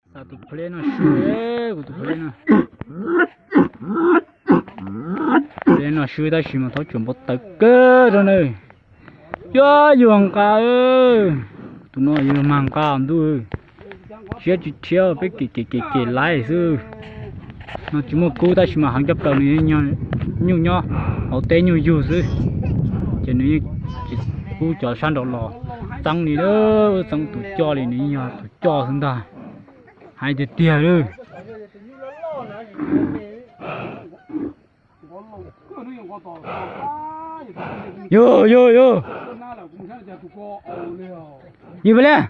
Tus pha liab no swb, kuv tus pha liab no, pha liab no swb tab sis mas thaub tsuas npau taws kawg rau na. Yog yug nqa, tus no yug mag nqa ntuj, siab tsis thiab peb kem kem kem kem laib xwb. No tsis muaj kub tab sis mas heev caj plaws, nws nyuj nyob hauv teb nyuj yug xwb, ces nws yeej tsis pub cov sab nraud los txeeb li, txeeb tus coj li, nws yeej yog tus coj xwb ntag. Hais tiag tiag li. Yog yog yog, yog pha liab.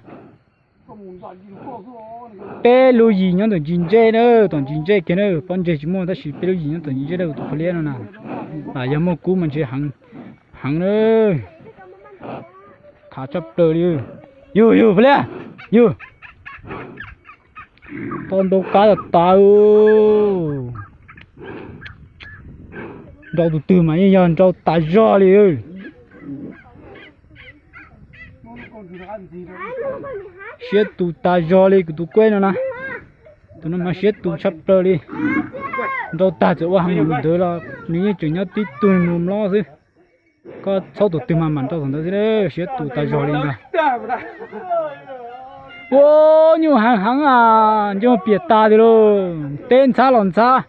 Peb lub yim nyob tom ntsis ntsej na, tom ntsis ntsej kiag na, pob ntseg tsis muaj tab sis peb lub yim nyob tom ntsis ntsej na, tus pha liab no na. Lam yog muaj kub mas ntshe heev na. Khav tshaj plaws li. Yug yug pha liab, yug. Tau nrau kab tas tas. Nrau tus twg mas yeej yog nrau tas zog li. Siab tus tas zog li kuv tus kuej no na. Tus no mas siab tus tshaj plaws li. Nrau tag txawm ua heev ntawd los nws yeej tseem nyob tib tug mus mlob xwb. Koj txhob tus twg mas mam nrau thaum ntawd xwb, siab tus tas zog li ntag. Ua nyuj heev heev a, ntsej muag piam tas tiag lauj, teb ntxhab los ntxhab.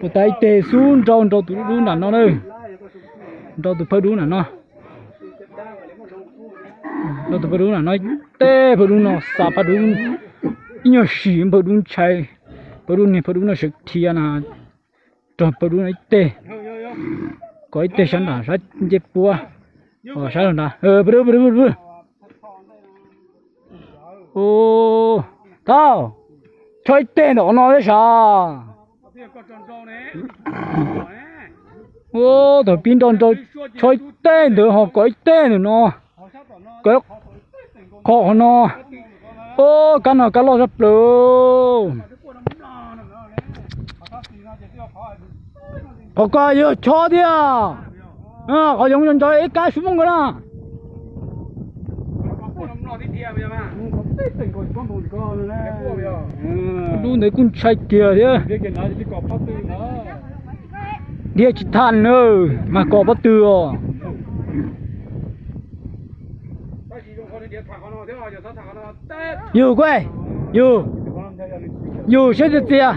Ua tas ib teg xub nrau nrau tus dub dub nram no na, nrau tus phawj dub nram no. Nrau tus phawj dub nram no, teb phawj dub no xa phawj dub ib nyuag sim, phawj dub ntshai, phawj dub niag phawj dub no sawv dhia na, rog phawj dub no ib teg, kom ib teg sab nram sab ncej puab, sab nrad. Thab, chob ib teg ntawm no thiab sav. Ua thaum pib nrau nrau chob ib teg ntawd ho kom ib teg ntawm no, kom qhov no. Ua kab no kab loj tshaj plaws. Qhov ko yog chob thiab. Qhov yoov nrau ib kab sub mooj ko na. Dub ntawd kuj ntshai kiag thiab. Dhia tsis tag na, mas kom pob tw os. Yug kuj, yug, yug siab txias txias.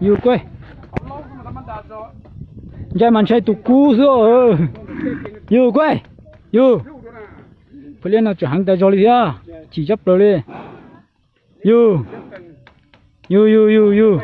Yug kuj, ntshai mas ntshai tus kub xwb. Yug kuj, yug. Pha liab no tseem heev tas zog li thiab, chim tshaj plaws li. Yug, yug yug yug yug.